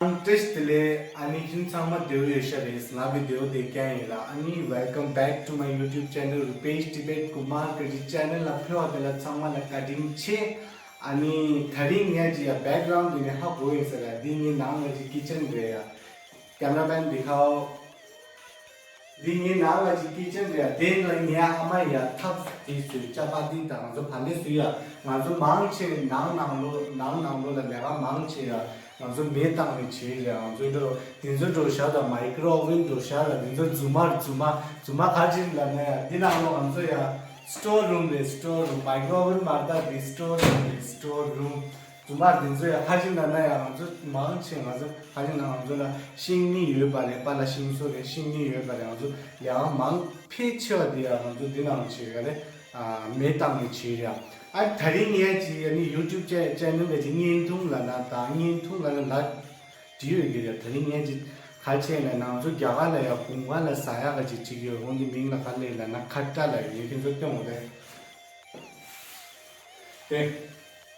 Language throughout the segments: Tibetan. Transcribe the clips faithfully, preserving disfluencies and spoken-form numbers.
བཀྲ་ཤིས་བདེ་ལེགས། ཨ་ནི་ཁྱེད་ཚང་མ་བདེ་པོ་ཡོད་ཤག་རེད། ང་བི་བདེ་པོ་བསྡད་མཁན་ཡིན་ལ། ཨ་ནི welcome back to my YouTube channel Rupesh Tibet Kumar གི་ཅེ་ནལ་ལ་ཕེབས་པ་དེ་ལ་ཚང་མ་ལ་བཀའ་དྲིན་ཆེ། ཨ་ནི་དེ་རིང་ངས་ཅིག་ཡ་བེག་གྷ་རའུན་ཌི་འདི་ནས་ཧ་གོ་ཡིན་ཟེར་ལ། འདི་ངའི་ནང་ལ་ཅིག་ཀི་ཅན་རེད་ཡ། ཀེམ་ར་མེན་འདི་ཁའོ། འདི་ངའི་ནང་ལ་ཅིག་ཀི་ཅན་རེད་ཡ། དེ་ལ་ངའི་ཨ་མ་ཡ་ཐབ་དེ་བཟོས། ཅ་པ་ཏི་དང་ང་ཚོ་བ་ལེ་བཟོས་ཡ། ང་ཚོ་མང་ཆེ་ནང་ནང་ལོ་ནང་ནང་ལོ་ལ་ལས་ཀ་མང་ཆེ་ཡ། ང་ཚོ་མེ་བཏང་ནས་བྱས་རེད། ང་ཚོ་འདི་འདྲ་འདི་ཚོ་འགྲོ་ཤག་དང་མའི་ཀྲོ་ཝེབ་འགྲོ་ཤག་དང་འདི་ཚོ་རྫུན་མ་རྫུན་མ་རྫུན་མ་ག་ཅིག་ལབ་ན་ཡ། འདི་ནང་ལོ་ང་ཚོ་ཡ་སི་ཊོར་རུམ་རེད། སི་ཊོར་རུམ། མའི་ཀྲོ་ཝེབ་མ་རེད་ད། འདི་སི་ཊོར་རུམ་རེད། སི་ཊོར་རུམ། རྫུན་མ་འདི་ཚོ་ཡ་ག་ཅིག་ལབ་ན་ཡ། ང་ཚོ་མང་ཆེ་ང་ཚོ་ག་ཅིག་ན་ང་ཚོ་ལ་ཤིང་མིག་ཡོད་པ་རེད། པཱ་ལགས་ཤིང་བཟོ་རེད། ཤིང་མིག་ཡོད་པ་རེད། ང་ཚོ་ལས་ཀ་མང་ཕལ་ཆེ་བ་འདི་ཡ་ང་ཚོ་འདི་ནང་བྱེད་ཡ་རེད། ཨ་མེ་བཏང་ནས་བྱེད་ཡ། ཨ་དེ་རིང་ངས་ཅིག་ཡ་ནི་ཡུ་ཊུབ་ཅེ་ཅེ་ནལ་ག་ཅིག་བརྙན་ཐུང་ལབ་ན་ད་བརྙན་ཐུང་ལབ་ན་ལ་བྲིས་ཡོད་ཀྱི་རེད། དེ་རིང་ངས་ཅིག་ག་ཅིག་ལབ་ན་ང་ཚོ་རྒྱ་གར་ལ་ཡ་དགུན་ཁ་ལ་ཟ་ཡ་ག་ཅིག་ཅིག་ཡོད། འོ་འདི་མིང་ལ་ག་ལབ་ལབ་ན་ཁ་ཏྲ་ལབ་ཡོད། ཁྱེད་ཚོ་སྟོན་འོ་རེད། དེ།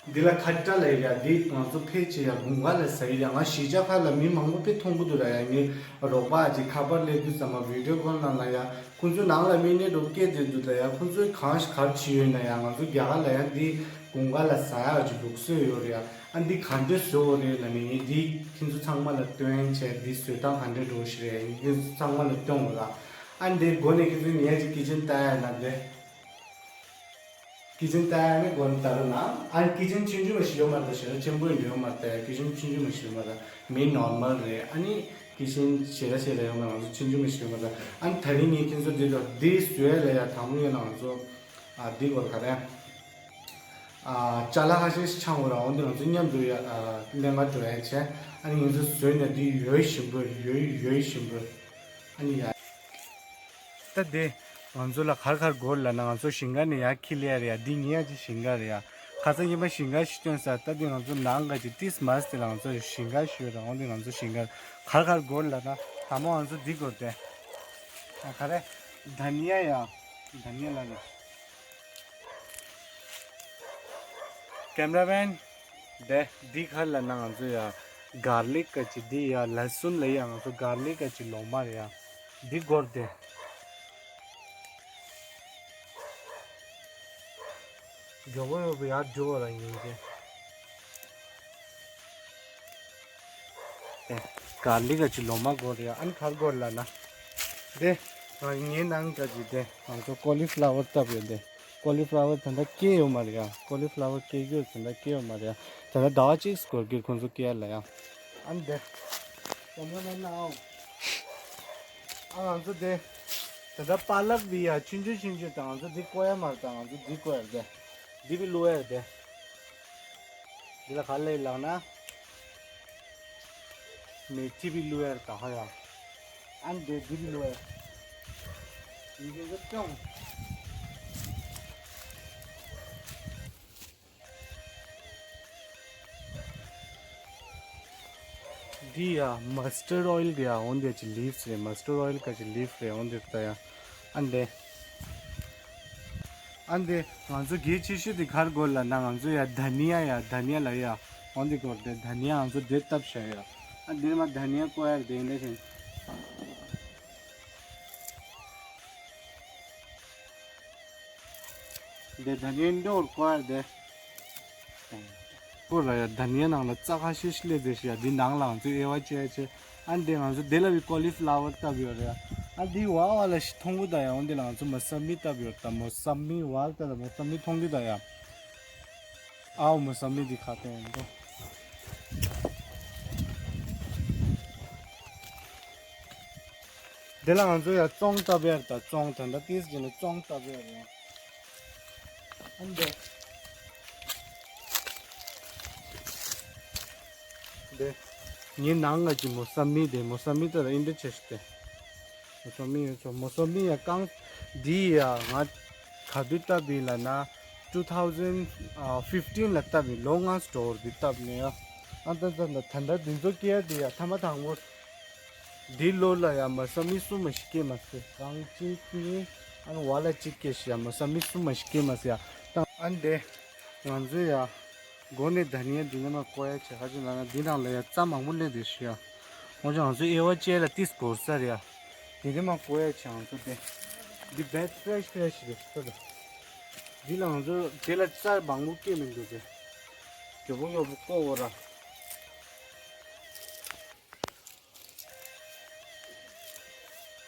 འདི་ལ་ཁ་ཏྲ་ལབ་ཡ། འདི་ང་ཚོ་ཕལ་ཆེར་ཡ་དགུན་ཁ་ལ་ཟ་ཡི་ཡ། ང་གཞིས་ཆགས་ཁག་ལ་མི་མང་པོ་དཔེ་མཐོང་གི་འདུག་ར་ཡ། ངའི་རོགས་པ་ཅིག་ཁ་པར་སླེབས་དུས་ཙམ་པ་བི་ཌི་ཡོ་ཀོལ་ནང་ལ་ཡ། ཁོང་ཚོའི་ནང་ལ་མི་གནས་འགྲོ་སྐད་དེ་འདུག་ད་ཡ། ཁོང་ཚོའི་གང་ཞིག་གར་བྱེད་ཡོད་ན་ཡ། ང་ཚོ་རྒྱ་གར་ལ་ཡ་འདི་དགུན་ཁ་ལ་ཟ་ཡ་ཅིག་ལུགས་སྲོལ་ཡོད་རེད་ཡ། ཨ་འདི་ག་འདྲས་བཟོ་དགོས་རེད་ལབ་ནས་ངས་འདི་ཁྱེད་ཚོ་ཚང་མ་ལ་སྟོན་བྱས། འདི་བཟོ་སྟངས་ག་འདྲས་འགྲོ་ཞིག་རེད། ཁྱེད་ཚོ་ཚང་མ་ལ་སྟོན་དགོས་ལ། ཨ་འདི་སྒོ་ནས་ཁྱེད་ཚོ་ངའི་ཅིག་ཀི་ཅན་ལྟ་ཡ་ན་འདི། ཀི་ཅན་ལྟ་ཡ་ནི་སྒོ་ནས་ལྟ་རོགས་གནང་། ཨ་ནི་ཀི་ཅན་ཆུང་ཆུང་མ་ཞིག་ཡོད་མ་རེད། ཞེ་དྲག་ཆེན་པོ་ཡོད་མ་རེད། ཀི་ཅན་ཆུང་ཆུང་མ་ཞིག་ཡོད་མ་རེད། མི་ནོར་མལ་རེད། ཨ་ནི་ཀི་ཅན་ཞེ་དྲག་ཞེ་དྲག་ཡོད་མ་རེད། ང་ཚོ་ཆུང་ཆུང་མ་ཞིག་ཡོད་མ་རེད། ཨ་ནི་དེ་རིང་ངས་ཁྱེད་ཚོ་འདི་ལ་འདི་བཟོས་ལ་ཡ། དང་པོ་ཡིན་ན་ང་ཚོ་ཨ་འདི་སྐོར་ག་རེ། ཨ་ཅ་ལག་ཁ་ཤས་ཤིག་ཆང་འོ་ར། འོ་འདི་ང་ཚོ་མཉམ་དུ་ཡ་ཨ་ལེན་ག་འགྲོ་ཡ་བྱས། ཨ་ནི་ང་ཚོ་བཟོས་ནས་འདི་ཡོད་ཞིམ་པོ་ཡོད་ཡོད་ཞིམ་པོ། ཨ་ནི་ཡ། ད་དེ་ང་ཚོ་ལ་ག་རེ་ག་རེ་དགོས་ལབ་ན། ང་ཚོ་ཞིང་ཁ་ནས་ཡར་འཁྱེར་ལེ་ཡ་རེད་ཡ། འདི་ཉེ་ཡ་ཅིག་ཞིང་ཁ་རེད་ཡ། ཁ་སང་ཉི་མ་ཞིང་ཁ་ཞིག་སྟོན་ས། ད་དེ་ང་ཚོ་ནང་ག་ཅིག་ཏིས་མ་སྟེ་ལ་ང་ཚོ་ཞིང་ཁ་ཞིག་ཡོད་ར། འོ་འདི་ང་ཚོ་ཞིང་ཁ་ག་རེ་ག་རེ་དགོས་ལབ་ན། དང་པོ་ང་ཚོ་འདི་དགོས་ཏེ། ཨ་ག་རེ། དྷ་ནི་ཡ་ཡ། དྷ་ནི་ཡ་ལ་རེད། ཀེམ་ར་མེན། དེ་འདི་ག་རེ་ལབ་ན་ང་ཚོ་ཡ་གར་ལིག་ག་ཅིག་འདི་ཡ་ལ་སུན་ལབ་ཡ། ང་ཚོ་གར་ལིག་ག་ཅིག་ལོ་མ་རེད་ཡ། འདི་སྐོར་དེ། མགྱོགས་པོ་ཡོད་པ་ཡར་འགྲོ་བ་ར་ཡིན་གྱི། དེ་གར་ལིག་ག་ཅིག་ལོ་མ་སྐོར་རེད་ཡ། ཨ་ནི་ག་རེ་སྐོར་ལབ་ན། དེ་ང་ངའི་ནང་ག་ཅིག་དེ་ང་ཚོ་ཀོ་ལི་ཕ་ལ་ཝར་བཏབ་ཡོད་དེ། ཀོ་ལི་ཕ་ལ་ཝར་ད་ལྟ་སྐྱེས་ཡོད་མ་རེད་ཡ། ཀོ་ལི་ཕ་ལ་ཝར་སྐྱེ་རྒྱུ་ད་ལྟ་སྐྱེས་ཡོད་མ་རེད་ཡ། ད་ལྟ་ཟླ་བ་གཅིག་སྐོར་གྱི་ཁོང་ཚོ་སྐྱེ་ཡ་ལ་ཡ། ཨ་ནི་དེ་ཨ་ང་ཚོ་དེ་ད་ལྟ་པཱ་ལག་འདི་ཡ་ཆུང་ཆུང་ཆུང་ཆུང་དང་། ང་ཚོ་འདི་བཀོག་ཡ་མ་རེད་ད། ང་ཚོ་འདི་བཀོག་ཡ་རེད་དེ། འདི་བི་བླུག་ཡ་རེད་དེ། འདི་ལ་ག་ལབ་ལབ་ན། མེ་ཐི་བི་བླུག་ཡ་རེད་ད་ཧ་ཡ། ཨ་ནི་དེ་འདི་བི་བླུག་ཡ། འདི་གི་སྐྱོང་། འདི་ཡ་མ་སི་ཊར་ཨོ་ཡིལ་གི་ཡ་འོ་འདི་ཅིག་ལིབ་སི་རེད། མ་སི་ཊར་ཨོ་ཡིལ་ག་ཅིག་ལིབ་སི་རེད། འོ་འདི་ད་ཡ། ཨ་འདི། ཨ་འདི་ང་ཚོ་གལ་ཆེ་ཤོས་དེ་ག་རེ་དགོས་ལབ་ན། ང་ཚོ་ཡ་དྷ་ནི་ཡ་ཡ་དྷ་ནི་ཡ་ལབ་ཡ། འོ་འདི་སྐོར་དེ་དྷ་ནི་ཡ་ང་ཚོ་དེ་བཏབ་བཞག་ཡ། ཨ་འདིར་མ་དྷ་ནི་ཡ་བཀོག་ཡ་རེད་དེ། འདི་བཞིན། འདི་དྷ་ནི་ཡ་འདི་འོར་བཀོག་ཡ་རེད་དེ། བཀོག་ར་ཡ། དྷ་ནི་ཡ་ནང་ལ་རྩྭ་ཁ་ཤས་ཤིག་སླེབས་བསྡད་ཤག་ཡ། འདི་ནང་ལ་ང་ཚོས་དབྱེ་བ་ཕྱེ་ཡ་བྱས། ཨ་འདི་ང་ཚོ་དེ་ལ་བི་ཀོ་ལི་ཕ་ལ་ཝར་བཏབ་ཡོད་རེད་ཡ། ཨ་འདི་བ་བ་ལ་ཞིག་མཐོང་གི་ད་ཡ། འོ་འདི་ལ་ང་ཚོ་མོ་ས་མི་བཏབ་ཡོད་ད། མོ་ས་མི་བ་ད་ད་མོ་ས་མི་མཐོང་གི་ད་ཡ། ཨའོ་མོ་ས་མི་འདི་ཁ་ཏོན་འདུག། དེ་ལ་ང་ཚོ་ཡ་བཙོང་བཏབ་ཡ་རེད་ད། བཙོང་ད་ལྟ་ཏིས་ཅི་ནས་བཙོང་བཏབ་ཡ་རེད། ཨ་འདི། འདི། ངའི་ནང་ང་གི་མོ་ས་མི་དེ། མོ་ས་མི་དེ་ལ་ཨིན་འདྲ་ཆེ་ཞིག་དེ། མོ་ས་མི་ཡོད་ཚོ། མོ་ས་མི་ཡ་རྐང་འདི་ཡ་ང་ག་དུས་བཏབ་ཡིན་ལབ་ན། two thousand fifteen ལ་བཏབ་ཡིན། ལོ་ལྔ་འགྲོ་བར་འདི་བཏབ་ནས་ཡ། ཨ་ད་ད་ད་ད་འདི་ཚོ་སྐྱེ་ཡ་དེ་ཡ་ཐ་མ་དང་པོ། འདི་ལོ་ལ་ཡ་མོ་ས་མི་གསུམ་མ་ཞིག་སྐྱེས་མ་སོང་། རྐང་གཅིག་གཉིས། ཨ་ནི་བ་ལ་གཅིག་སྐྱེས་ཤག་ཡ། མོ་ས་མི་གསུམ་མ་ཞིག་སྐྱེས་མ་སོང་ཡ། ད་ཨ་ནི་དེ་ང་ཚོས་ཡ་ སྒོ་ནས་ད་ནི་ཡ་འདི་ནས་མར་བཀོག་ཡ་བྱས། ཁ་ཅིག་ལབ་ན་འདི་ནང་ལ་ཡ་རྩྭ་མང་པོ་སླེབས་བསྡད་ཤག་ཡ། འོན་ཀྱང་ང་ཚོ་དབྱེ་བ་ཕྱེ་ལ་ཏིས་བོར་ས་རེད་ཡ། དེ་ནས་མར་བཀོག་ཡ་བྱས་ང་ཚོ་དེ། འདི་བེད་ཕེ་རེ་ཤི་ཕེ་རེ་ཤི་རེད་ལྟོས་དང་། འདི་ལ་ང་ཚོ་དེ་ལ་རྩྭ་མང་པོ་སྐྱེས་མི་འདུག་དེ། མགྱོགས་པོ་མགྱོགས་པོ་བཀོག་འོ་ར།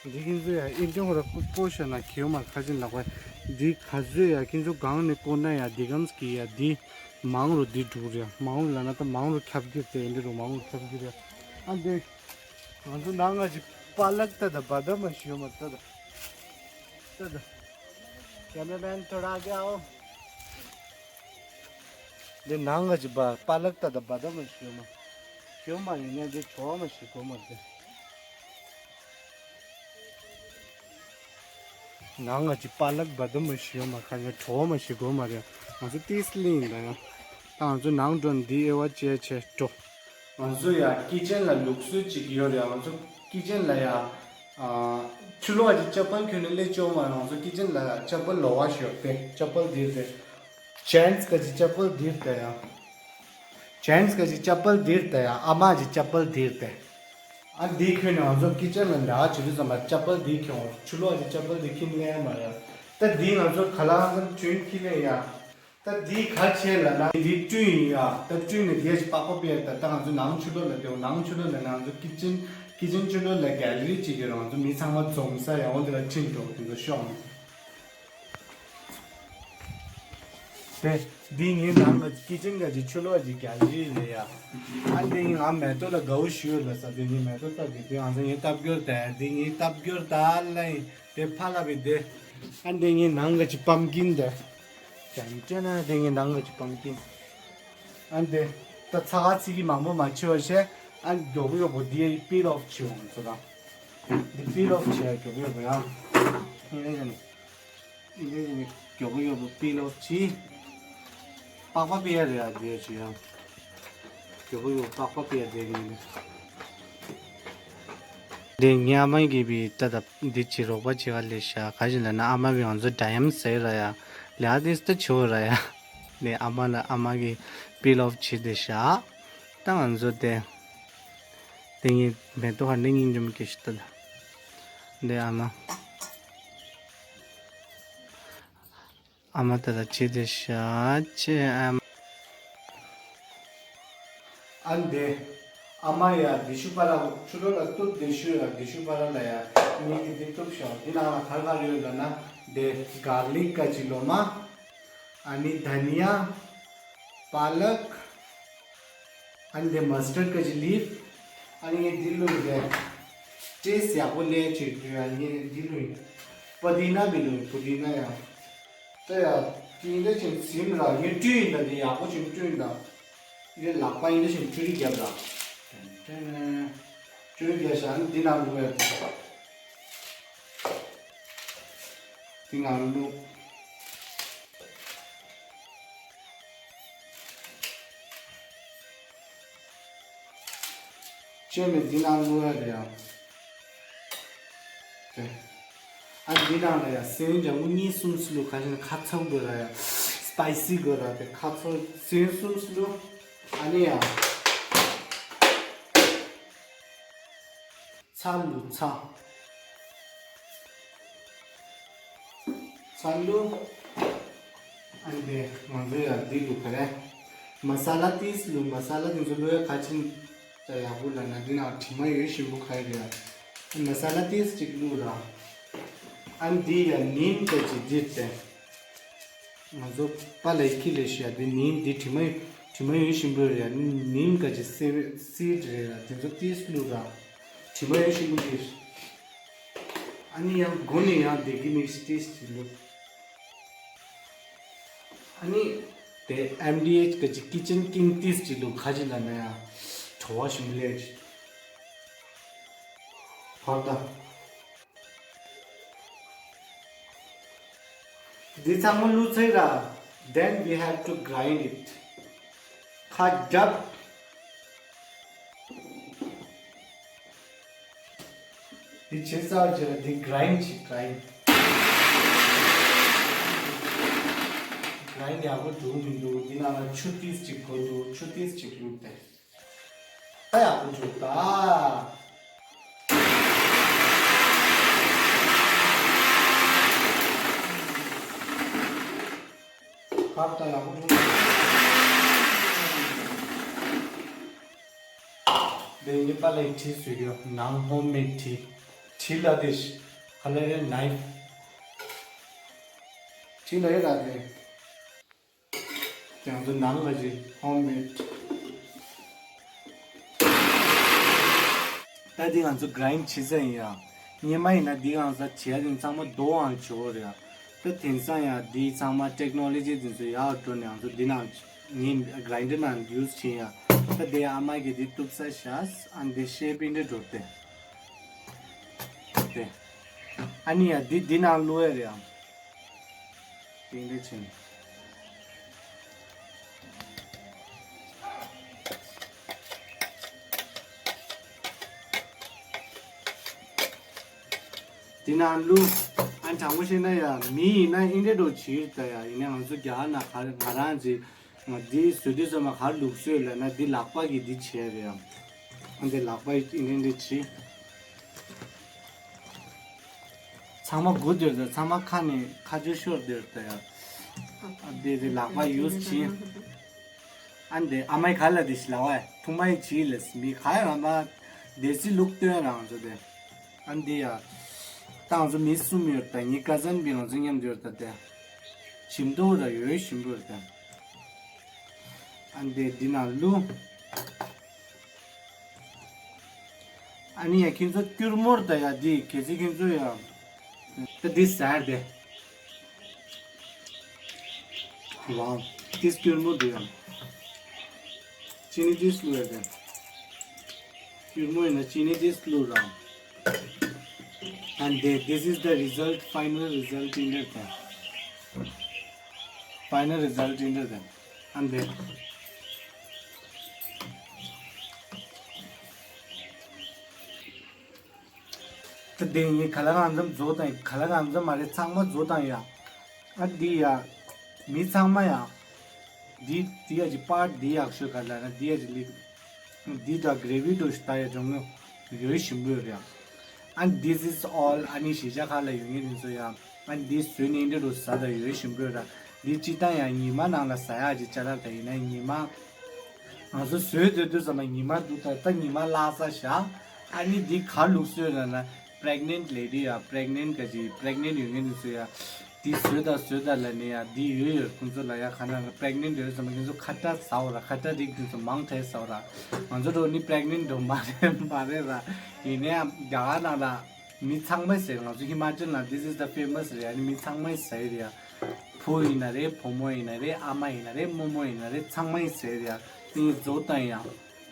འདི་ཁྱེད་ཚོ་ཡ་ཨིན་ཏྲེ་ཧོ་ར་ཀུ་ཀོ་ཤ་ན་ཁེའུ་མ་ཁ་ཅིག་ལག་པ། འདི་ག་ཚོད་ཡ་ཁྱེད་ཚོ་གང་ནས་བཀོག་ན་ཡ་འདི་གམ་སྐྱི་ཡ་འདི་མང་རུ་འདི་འགྲུག་རེད། མང་རུ་ལབ་ན་ད་མང་རུ་ཁྱབ་གྱུར་ཏེ་འདི་རུ་མང་རུ་ཁྱབ་གྱུར་རེད། ཨ་འདི་ང་ཚོ་ནང་ང་ཅིག་པ་ལག་ཏ་ད་བ་ད་མ་ཤི་ཡོ་མ་ཏ་ད་ཏ་ད། कैमरामैन थोड़ा आगे आओ। འདི་ནང་ང་ཅིག་པ་པ་ལག་ཏ་ད་བ་ད་མ་ཤི་ཡོ་མ། ཤི་ཡོ་མ་ཡིན་ན་འདི་ཁྱོ་མ་ཤི་གོ་མ་ཏེ། ནང་ང་ཅིག་པ་ལག་བ་དུ་མ་ཤི་ཡོང་མ་ཁ་ཡ་གྲོ་མ་ཤི་གོ་མ་རེད། ང་ཚོ་ཏིས་ལིན་ད་ཡང་། ད་ང་ཚོ་ནང་འགྲོ་ནས་འདི་དབྱེ་བ་ཕྱེ་ཕྱེ་འགྲོ། ང་ཚོ་ཡ་ཀི་ཅན་ལ་ལུགས་སྲོལ་ཅིག་ཡོད་རེད། ང་ཚོ་ཀི་ཅན་ལ་ཡ་ཨ་ཕྱི་ལོགས་ཀྱི་ཅ་པལ་གྱོན་ནས་སླེབས་ཆོག་མ་རེད། ང་ཚོ་ཀི་ཅན་ལ་ཅ་པལ་ལོ་བ་ཞོག་པས་ཅ་པལ་འདི་རེད། ཇེན་སི་ག་ཅི་ཅ་པལ་འདིར་ཏེ་ཡ། ཇེན་སི་ག་ཅི་ཅ་པལ་འདིར་ཏེ་ཡ། ཨ་མ་ཅི་ཅ་པལ་འདིར་ཏེ། ཨ་འདི་ཁྱོན་ནས་ང་ཚོ་ཀི་ཅན་ལ་ལ་ཅི་རུ་ཙམ་པ་ཅ་པལ་འདི་ཁྱོན་ཆུ་ལོག་ཅི་ཅ་པལ་འདི་ཁྱིམ་ལེན་མ་ཡ། ད་འདི་ང་ཚོ་ག་ལ་ང་ཚོ་ཁྱོན་ཁྱི་ལེན་ཡ། ད་འདི་ག་ཆེ་ལ་ན་འདི་སྤྲུལ་ཡིན་ཡ། ད་སྤྲུལ་ནས་འདི་ཅི་པགས་པ་སྤེལ། ད་ད་ང་ཚོ་ནང་ཆུ་ལོག་ལ་དེའོ་ནང་ཆུ་ལོག་ལ་ང་ཚོ་ཀི་ཅན་ཀི་ཅན་ཆུ་ལོག་ལ་གེ་ལ་རི་ཅིག་ཡོད། ང་ཚོ་མི་ཚང་མ་འཛོམས་ས་ཡ། འོ་འདི་ལ་ཁྲིད་འགྲོ་དེ་ཚོ་ཤོག་དེ། འདི་ངའི་ནང་གི་ཀི་ཅན་ག་ཅི་ཆུ་ལོག་ཅིག་རྒྱག་གི་རེད་ཡ། ཨ་འདི་ངའི་ང་མེ་ཏོག་ལ་དགའ་བོ་ཞུ་ཡོད་ལ་ས། འདི་ངའི་མེ་ཏོག་ལྟ་གི་འདི་ང་ཚོ་ངའི་ལྟ་སྐྱོར་དེ། འདི་ངའི་ལྟ་སྐྱོར་ད་ལ་ཡིན་དེ་ཕ་ལ་བི་དེ། ཨ་འདི་ངའི་ནང་ག་ཅི་པམ་ཀིན་དེ། ཅན་ཅན་ན་འདི་ངའི་ནང་ག་ཅི་པམ་ཀིན། ཨ་འདི་ད་ཚ་ག་ཚི་གི་མང་པོ་མ་ཆེ་བ་བཤད། ཨ་མགྱོགས་པོ་མགྱོགས་པོ་འདི་པིལ་ཨོཕ་བྱེད་འོང་ཚོ་ད། འདི་པིལ་ཨོཕ་བྱེད་མགྱོགས་པོ་མགྱོགས་པོ་ཡ། ངས་ནི། འདི་ནི་མགྱོགས་པོ་མགྱོགས་པོ་པིལ་ཨོཕ་བྱེད། པགས་པ་སྤེལ་ཡ་རེད་ཡ། འདི་ཡ་བྱེད་ཡ། མགྱོགས་པོ་མགྱོགས་པོ་པགས་པ་སྤེལ་ཡ་དེ་ནི། འདི་ངའི་ཨ་མ་གིས་བི་ད་ད་འདི་ཅི་རོགས་པ་བྱེད་ག་ལས་ཤ་ག་ཞིག་ལ་ན་ཨ་མ་བི་ང་ཚོ་འདྲ་ཡམ་ཟེར་ར་ཡ། ལས་ཨ་ཏིས་ད་ཆོ་ར་ཡ། ནི་ཨ་མ་ལ་ཨ་མ་གིས་པིལ་ཨོཕ་བྱེད་དེ་ཤ། ད་ང་ཚོ་དེ། དེ་ངའི་མེ་ཏོག་ཧ་ནི་སྙིང་རྗེ་མོ་སྐྱེ་ཤི་ད་ད། འདི་ཨ་མ། ཨ་མ་ད་ལ་ཅི་དེ་ཤ་ཅེ་ཨ་མ། ཨ་འདི། ཨ་མ་ཡ་འདི་ཤུ་པ་ར་ཆུ་ལོ་ལ་གཏུབ་འདི་ཤུ་ཡ་འདི་ཤུ་པ་ར་ལ་ཡ། ངས་འདི་འདི་གཏུབ་ཤོག་འདི་ནང་ལ་གར་གར་ཡོད་ལ་ན་འདི་གར་ལིག་ག་ཅི་ལོ་མ། ཨ་ནི་དྷ་ནི་ཡ། པ་ལག་ཨ་ནི་དེ་མ་སི་ཊར་ཀ་ཅི་ལིབ། ཨ་ནི་ངས་འདི་བླུགས་རེད། ཏེས་ཡག་པོ་ལས་བྱེད་དུས་ཨ་ནི་འདི་བླུགས་ཡིན། པོ་དི་ན་མི་བླུགས་པོ་དི་ན་ཡང་། ད་ཡ། དེ་འདྲ་ཅིག་ཟིན་ར་ངས་བཀྲུས་ཡིན་ད་འདི་ཡག་པོ་ཅིག་བཀྲུས་ཡིན་ད། འདི་ལག་པ་ཡིན་འདྲ་ཅིག་བཀྲུས་རྒྱབ་ར། བཀྲུས་རྒྱབ་ཤག་འདི་ནང་བླུགས་ཡ། འདི་ནང་བླུགས། ཅེ་མི་འདི་ནང་བླུགས་ཡ་རེད་ཡ། དེ། ཨ་འདི་ནང་ལ་ཡ་སོན་ལྗང་གུ་གཉིས་གསུམ་ཙམ་བླུགས། ཁ་ཤས་ན་ཁ་ཚ་དགོས་ར་ཡ། སི་པའི་སི་དགོས་ར་དེ་ཁ་ཚ་སོན་གསུམ་ཙམ་བླུགས། ཨ་ནི་ཡ། ཚ་བླུགས་ཚ། ཚ་བླུགས། ཨ་ནི་དེ་ང་ཚོ་ཡ་འདི་བླུགས་ག་རེ། མ་ས་ལ་ཏིས་བླུགས། མ་ས་ལ་དེ་ཚོ་བླུགས་ཡ་ག་ཅིན་ད་ཡག་པོ་ལ་ན་འདི་ནང་དྲི་མ་ཡོད་བཞིན་པོ་ག་རེ་རེད་ཡ། མ་ས་ལ་ཏིས་ཅིག་བླུགས་ར། ཨ་ནི་འདི་ཡ་ནིམ་ག་ཅི་འདི་སྟེ། ང་ཚོ་པ་ལ་ཡི་ཁི་ལེ་ཤི་ཡ་འདི་ནིམ་འདི་དྲི་མ་དྲི་མ་ཡོད་བཞིན་པོ་རེད་ཡ། ནིམ་ག་ཅི་སི་སིཌ་རེད་ར། དེ་ཚོ་ཏིས་བླུགས་ར། དྲི་མ་ཡོད་བཞིན་པོ་འདི། ཨ་ནི་ཡང་སྒོ་ནས་ཡང་བདེ་སྐྱིད་མིག་སི་ཏིས་ཅིག་བླུགས། ཨ་ནི་དེ་ཨེམ་ཌི་ཨེཆ་ག་ཅི་ཀི་ཅན་ཀིང་ཏིས་ཅིག་བླུགས། ག་ཅི་ལ་ན་ཡ་བྲོ་བ་ཞིམ་ལེ་ཅིག་བར་ད། འདི་ཚང་མ་བླུགས་ཚར་ར། Then we have to grind it. ཁ་རྒྱབ། འདི་བྱེད་ཚར་རྗེས་ལ་འདི་གྷ་རའིན་བྱེད། གྷ་རའིན། ལའིན་ཡག་པོ་འགྲོ་མི་འདུག་འདི་ནང་ལ་ཆུ་ཏིས་ཅིག་གོན་འདུག་ཆུ་ཏིས་ཅིག་བླུགས་ཏེ། ད་ཡག་པོ་འགྲོ་ད། ཕར་ལྟ་ཡག་པོ་འགྲོ། འདི་ངའི་པཱ་ལགས་གྲི་བཟོས་ཡོད། ནང་ཧོམ་མེད་གྲི། གྲི་ལ་དེ་ཤི། ཁ་ལ་རེ་ནའིཕ། གྲི་ལ་ཡོད་ལ་དེ། དེ་ང་ཚོ་ནང་ལ་ཅིག་ཧོམ་མེད། ད་འདི་ང་ཚོ་གྲའིན་བྱེད་ས་ཡིན་ཡ། སྔོན་མ་ཡིན་ན་འདི་གང་ས་བྱེད་ཡ་དེ་ཚང་མ་རྡོ་འང་བྱེད་འོ་རེད་ཡ། ད་དེང་སང་ཡ་འདི་ཚང་མ་ཊེག་ནོ་ལོ་ཇི་དེ་ཚོ་ཡག་འགྲོ་ནས་ང་ཚོ་འདི་ནང་ངའི་གྲའིན་ཌར་ནང་ཡུ་སི་བྱེད་ཡ། ད་དེ་ཨ་མ་གི་འདི་གཏུབ་ས་བཞག་ཨ་འདི་ཤེབ་འདི་འགྲོ་སྟེ། དེ། ཨ་ནི་ཡ་འདི་འདི་ནང་བླུག་ཡ་རེད་ཡ། དེ་འདྲ་བྱས་ནས། དེ་ནང་བླུག་ཨ་དྲང་པོ་བཤད་ན་ཡ་མི་ཡིན་ན་ཨིན་དྲེ་འགྲོ་བྱིར་ད་ཡ་ཡིན་ན་ང་ཚོ་རྒྱ་གར་ན་ག་རེ་ང་རང་ཅིག་ང་འདི་བཟོས་དུས་ཙམ་པ་ག་རེ་ལུགས་སྲོལ་ལབ་ན་འདི་ལག་པ་གིས་འདི་བྱས་རེད་ཡ། ཨ་འདི་ལག་པ་ཨིན་དྲེ་འདི་བྱིས། ཚང་མ་སྒུག་སྡོད་ད་ཚང་མ་ཁ་ནས་ཁ་ཆུ་ཤོར་སྡོད་ད་ཡ། ཨ་འདི་འདི་ལག་པ་ཡུ་སི་བྱིས། ཨ་འདི་ཨ་མའི་ག་ལ་འདི་ཞིག་ལ་བ་ཐུང་མ་ཡི་བྱིས་ལས་མི་ག་ཡ་རང་མ་དེ་སི་ལུགས་སྟོན་རང་ཚོ་དེ། ཨ་འདི་ཡ། ཏང་ཚོ་མི་གསུམ་ཡོད་ད་ངའི་ཀ་ཟན་བི་ང་ཚོ་མཉམ་དུ་ཡོད་ད་དེ། ཞིམ་ཏོག་ར་ཡོད་ཞིམ་པོ་ཡོད་ད། ཨ་འདི་འདི་ན་ལུ། ཨ་ནི་ཡ་ཁྱེད་ཚོ་སྐྱུར་མོར་ད་ཡ་འདི་གལ་སྲིད་ཁྱེད་ཚོ་ཡ། ད་འདི་ཟ་དེ། Wow, this སྐྱུར་མོ་འདུག་ཡང་། ཅི་ནི་ཏིས་བླུགས་ཡ་དེ། སྐྱུར་མོ་ཡིན་ན་ཅི་ནི་ཏིས་བླུགས་ར། And they, this is the result, final result in the thing. Final result in the thing. And they. ད་དེ་ཡིན་ག་ལ་གང་འཚམ་བཟོ་དང་ག་ལ་གང་འཚམ་མ་རེད་ཚང་མ་བཟོ་དང་ཡ། ཨ་འདི་ཡ། མི་ཚང་མ་ཡ། འདི་འདི་ཡ་གི་པཱར་འདི་ཡག་ཤོས་ག་ལ་ན་འདི་ཡ་གི་ལིག་འདི་ད་གྲེ་བི་འདྲ་ཞིག་ད་ཡ་འཇོང་ངོ་ཡོད་ཞིམ་པོ་ཡོད་རེད་ཡ། And this is all ཨ་ནི་གཞིས་ཆགས་ཁག་ལ་ཡོད་ངེས་ནི་ཚོ་ཡ། ཨ་འདི་བཟོས་ནས་འདི་འདྲ་ཟ་ད་ཡོད་ཞིམ་པོ་ཡོད་ར། འདི་སྤྱི་བཏང་ཡ་ཉི་མ་ནང་ལ་ཟ་ཡག་ཅིག་ཅ་ལག་ད་ཡིན་ན་ཉི་མ། ང་ཚོ་བཟོས་སྡོད་དུས་ཙམ་པ་ཉི་མ་འདུག་ད་ད་ཉི་མ་བརླག་ས་བཞག་ཨ་ནི་འདི་ག་ལུགས་སྲོལ་ལབ་ན་pregnant lady ཡ་pregnant ག་ཅིག་pregnant ཡོད་མཁན་དེ་ཚོ་ཡ། འདི་བཟོས་ད་བཟོས་ད་ལབ་ནས་ཡ་འདི་ཡོད་ཡོད་ཁོང་ཚོ་ལ་ཡ་ག་ན་pregnant ཡོད་ཙམ་པ་ཁོང་ཚོ་ཁ་བརྡ་ཟ་འོ་ར་ཁ་བརྡ་རིགས་དེ་ཚོ་མང་དྲགས་ཟ་འོ་ར། ང་ཚོ་འགྲོ་ནི་pregnant འགྲོ་མ་རེད་མ་རེད་ར། ཡིན་ནའི་རྒྱ་གར་ནང་ལ་མི་ཚང་མས་ཟེར་ང་ཚོ་ཧི་མ་ཅལ་ནང་this is the famous རེད་ཨ་ནི་མི་ཚང་མས་ཟེར་རེད་ཡ། བུ་ཡིན་ན་རེད་བུ་མོ་ཡིན་ན་རེད་ཨ་མ་ཡིན་ན་རེད་རྨོ་མོ་ཡིན་ན་རེད་ཚང་མ་ཡིན་ཟེར་ཡ། དེ་ཡིན་བཟོ་བཏང་ཡ།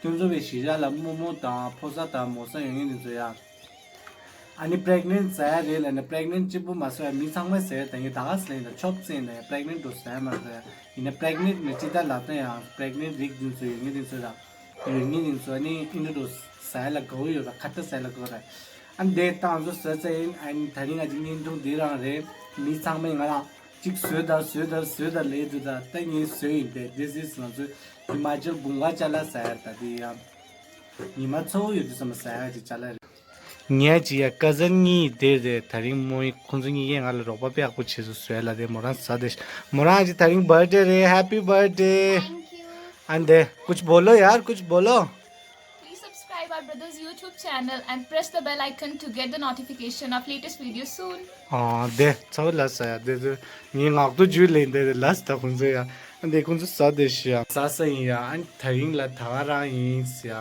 ཁྱོད་ཚོ་བའི་གཞིས་ཆགས་ལ་རྨོ་མོ་དང་ཕོ་གསར་དང་མོ་གསར་ཡོད་ངེས་དེ་ཚོ་ཡ། ཨ་ནི་pregnant ཟ་ཡ་རེད་ལབ་ན་pregnant གཅིག་པུ་མ་ཟ་ཡ་མི་ཚང་མས་ཟ་ཡ་ད་ངས་ད་ག་ཟེར་ཡིན་ད་ཆོབ་ཟེར་ཡིན་ད་ཡ་pregnant འགྲོ་ཟ་ཡ་མ་ཟ་ཡ་ཡིན་ན་pregnant ནི་ཅི་ལྟར་ལབ་ད་ཡང་pregnant རིགས་དེ་ཚོ་ཡོད་ངེས་དེ་ཚོ་ཡ། ཡོད་ངེས་དེ་ཚོ་ཨ་ནི་ཨིན་འགྲོ་ཟ་ཡ་ལ་དགའ་བོ་ཡོད་ར་ཁ་ཏ་ཟ་ཡ་ལ་དགའ་བོ་ར། ཨ་ནི་དེ་ཏང་ཚོ་ཟ་ཟ་ཡིན་ཨ་ནི་ད་རིང་ང་ཅིག་བརྙན་ཐུང་འདི་རང་རེད་མི་ཚང་མས་ང་ལ། གཅིག་བཟོས་དང་བཟོས་དང་བཟོས་དང་ལས་དུ་དང་ད་ངས་བཟོས་ཡིན་པས་this is ང་ཚོའི་ཧི་མ་ཅལ་དགུན་ཁ་ཅ་ལག་ཟ་ཡ་ད་དེ་ཡང་ཉི་མ་ཚ་བོ་ཡོད་དུས་ཙམ་པ་ཟ་ཡ་གི་ཅ་ལག་རེད། ངས་ཅི་ཡ་ཀ་ཟན་གཉིས་དེ་རེད་ད་རིང་མོ་ཡི་ཁོང་ཚོ་གཉིས་ཀས་ང་ལ་རོགས་པ་དཔེ་ཡག་པོ་བྱས་སོང་བཟོས་ལ་དེ་མོ་རང་ཟ་དེ་མོ་རང་ཅི་ད་རིང་birthday རེད happy birthday. Thank you. And कुछ बोलो यार कुछ बोलो. Please subscribe our brother's YouTube channel and press the bell icon to get the notification of latest videos soon. ཨ་དེ་ཚ་བོ་ལ་ས་ཡ་དེ་དེ་ངའི་ངག་ཏུ་ཇུས་ལེན་དེ་དེ་ལ་ས་ད་ཁོང་ཚོ་ཡ་ཨ་འདི་ཁོང་ཚོ་ས་དེ་ཤི་ཡ་ས་ས་ཡིན་ཡ་ཨ་ད་རིང་ལ་ད་ག་རང་ཡིན་ཡ་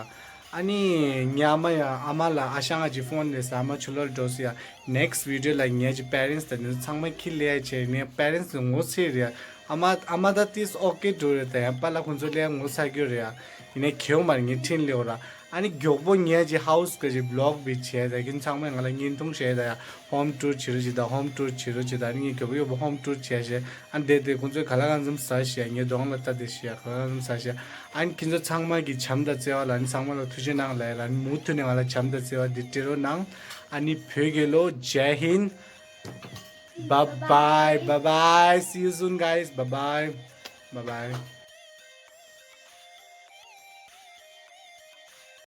ཨ་ནི་ཉི་མ་ཡ་ཨ་མ་ལ་ཨ་ཞང་ཨ་ཅི་ཕོན་ནས་ཨ་མ་ཆུ་ལོར་འགྲོ་སི་ཡ་next video ལ་ངའི་ཅི་parents དང་ནི་ཚང་མ་ཁྱི་ལས་བྱས་ནས་parents ངོ་ཚེ་རེད་ཡ། ཨ་མ་ཨ་མ་ད་ཏིས་ཨོ་ཀེ་འགྲོ་རེད་ད་ཡང་པཱ་ལགས་ཁོང་ཚོ་ལས་ངོ་ཚ་རྒྱུ་རེད་ཡ། ཡིན་ནའི་གེའུ་མར་ངའི་འཕྲིན་ལས་འོ་ར། ཨ་ནི་མགྱོགས་པོ་ངས་ཀྱི་ཧའུ་སི་ག་ཅིག་བི་ལོག་བི་བྱས་ད་ཁྱིན་ཚང་མས་ང་ལ་བརྙན་ཐུང་བྱས་ད་ཡ་ཧོམ་ཊུར་བྱེད་རོགས་བྱེད་ད་ཧོམ་ཊུར་བྱེད་རོགས་བྱེད་ད་ཨ་ནི་ངས་མགྱོགས་པོ་མགྱོགས་པོ་ཧོམ་ཊུར་བྱས་ཤེ་ཨ་ནི་དེ་དེ་ཁོང་ཚོས་ག་ལ་གང་འཚམ་ཟ་ཤེ་ངའི་གདོང་ལ་ལྟ་དེ་ཤེ་ག་ལ་གང་འཚམ་ཟ་ཤེ་ཨ་ནི་ཁྱིན་ཚོ་ཚང་མ་གི་བྱམས་དང་བརྩེ་བ་ལ་ཨ་ནི་ཚང་མ་ལ་ཐུགས་རྗེ་གནང་ལ་ཡ་ལ་ཨ་ནི་མུ་མཐུད་ནས་ང་ལ་བྱམས་དང་བརྩེ་བ་འདི་སྤྲད་རོགས་གནང་ཨ་ནི་བོད་རྒྱལ་ལོ་ཇའི་ཧིན། Bye bye, bye bye. See you soon, guys. Bye bye. Bye bye.